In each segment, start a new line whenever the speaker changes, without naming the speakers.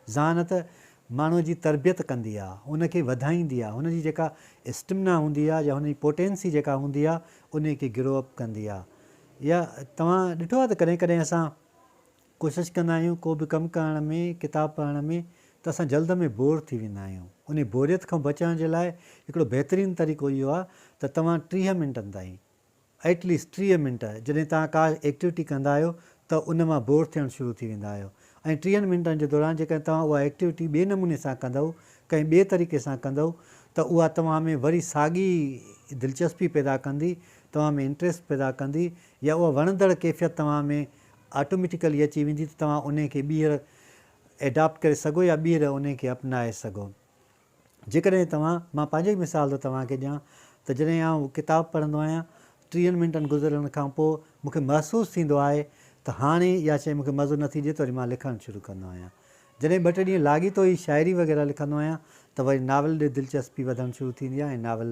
ذهانت ماڻهوء جي تربيت ڪندي آ، ان کي وڌائيندي آ، هن جي جيڪا اسٽمنا هوندي آ يا هن جي پوٽينسي جيڪا هوندي آ، انهي کي گرو اپ ڪندي آ. يا توهان ڏٺو آ ته ڪڏهن ڪڏهن اسان ڪوشش ڪندا آهيون ڪو به ڪم ڪرڻ ۾، ڪتاب پڙهڻ ۾ ته اسان جلد ۾ بور ٿي ويندا آهيون. انهي بوريت کان بچڻ جي لاء هڪڙو بهترين طريقو اهو آ ته توهان 30 منٽن تائين، ايٽ ليسٽ 30 منٽ، جڏهن توهان ڪا ايڪٽيوٽي ڪندا آهيو ته ان مان بور ٿيڻ شروع ٿي ويندا آهيو ۽ ٽيهن منٽن جي دوران جيڪڏهن توهان اها ايڪٽيوٽي ٻئي نموني سان ڪندؤ، ڪنهن ٻئي طريقي سان ڪندؤ ته اها توهان ۾ وري ساڳي دلچسپي پيدا ڪندي، توهان ۾ انٽريسٽ پيدا ڪندي يا اها وڻندڙ ڪيفيت توهان ۾ آٽوميٽيڪلي اچي ويندي ته توهان انهي کي ٻيهر ايڊاپٽ ڪري سگهو يا ٻيهر انهي کي اپنائي سگهو. جيڪڏهن توهان، مان پنهنجو ئي مثال ٿو توهان کي ڏيان ته جڏهن آئون ڪتاب پڙهندو آهيان، ٽيهن منٽن گذرڻ کان پوء مون کي محسوس ٿيندو آهي ته هاڻي اها شيء مون کي مزو نٿي ڏئي ته وري مان لکڻ شروع ڪندو آهيان. جڏهن ٻه ٽي ڏينهن لاڳيتو ئي شاعري وغيره لکندو آهيان ته وري ناول ڏي دلچسپي وڌڻ شروع ٿيندي آهي ۽ ناول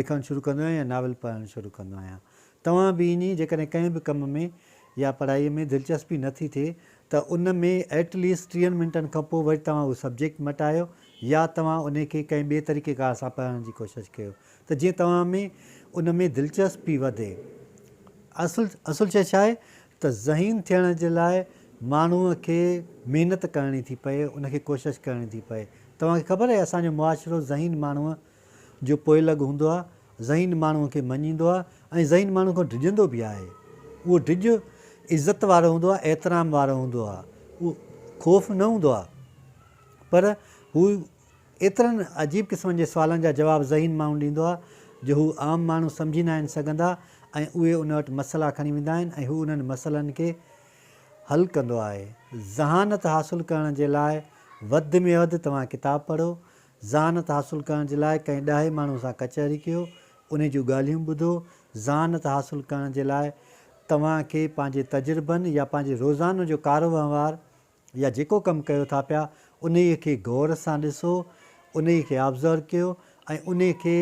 لکڻ شروع ڪندو آهيان يا ناول پڙهڻ شروع ڪندو آهيان. توهان به ائين ئي جيڪڏهن ڪنهن به ڪم ۾ يا پڙهائي ۾ دلچسپي نه ٿي ٿئي ته ان ۾ ايٽ ليسٽ ٽيهن منٽن کان پوء وري توهان اهو سبجيڪٽ مٽايو يا توهان انهي کي ڪنهن ٻئي طريقي ڪار سان پڙهڻ جي ڪوشش ڪيو ته جيئن توهان ۾ ان ۾ دلچسپي وڌي. اصل اصل شيء ڇا آهي ته ذهين ٿيڻ جي لاء ماڻهوء کي محنت ڪرڻي ٿي پئي ان کي ڪوشش ڪرڻي ٿي پئي. توهان کي خبر آهي اسان جو معاشرو ذهين ماڻهوء جو پوئلڳ هوندو آهي، ذهين ماڻهوء کي مڃيندو آهي ۽ ذهين ماڻهوء کان ڊڄندو به آهي. اهو ڊڄ عزت وارو هوندو آهي، احترام وارو هوندو آهي، اهو خوف نه هوندو آهي. پر هو ايترن عجيب قسمن جي سوالن جا جواب ذهين ماڻهو ڏيندو آهي جو هو عام ماڻهو سمجهي ناهن سگهندا ۽ اهي ان وٽ مسئلا کڻي ويندا آهن ۽ هو انهن مسئلن کي حل ڪندو آهي. ذهانت حاصل ڪرڻ جي لاء وڌ ۾ وڌ توهان ڪتاب پڙهو، ذهانت حاصل ڪرڻ جي لاء ڪنهن ڏاهي ماڻهو سان ڪچهري ڪيو، انهي جون ڳالهيون ٻڌو، ذهانت حاصل ڪرڻ جي لاء توهان کي پنهنجي تجربن يا پنهنجي روزانو جو ڪاروهنوار يا جيڪو ڪم ڪيو ٿا پيا انهي کي غور سان ڏسو، انهي کي آبزرو ڪيو ۽ انهي کي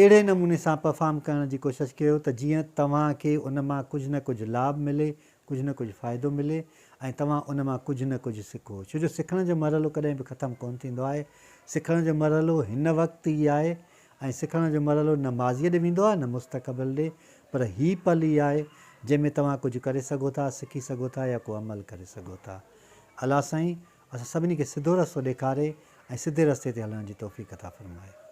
اهڙي نموني سان پرفارم ڪرڻ جي ڪوشش ڪيو ته جيئن توهان کي ان مان ڪجهه نه ڪجهه لاڀ ملي، ڪجهه نه ڪجهه فائدو ملي ۽ توهان ان مان ڪجهه نه ڪجهه سکو. ڇو جو سکڻ جو مرحلو ڪڏهن به ختم ڪونه ٿيندو آهي. سکڻ جو مرحلو هن وقت ئي آهي ۽ سکڻ جو مرحلو نه ماضيء ڏي ويندو آهي نه مستقبل ڏي پر هي پل ئي آهي جنهن ۾ توهان ڪجهه ڪري سگهو ٿا، سکي سگهو ٿا يا ڪو عمل ڪري سگهو ٿا. الله سائين اسان سڀني کي سڌو رستو ڏيکاري ۽ سڌي رستي تي هلڻ جي توفيق عطا فرمائي.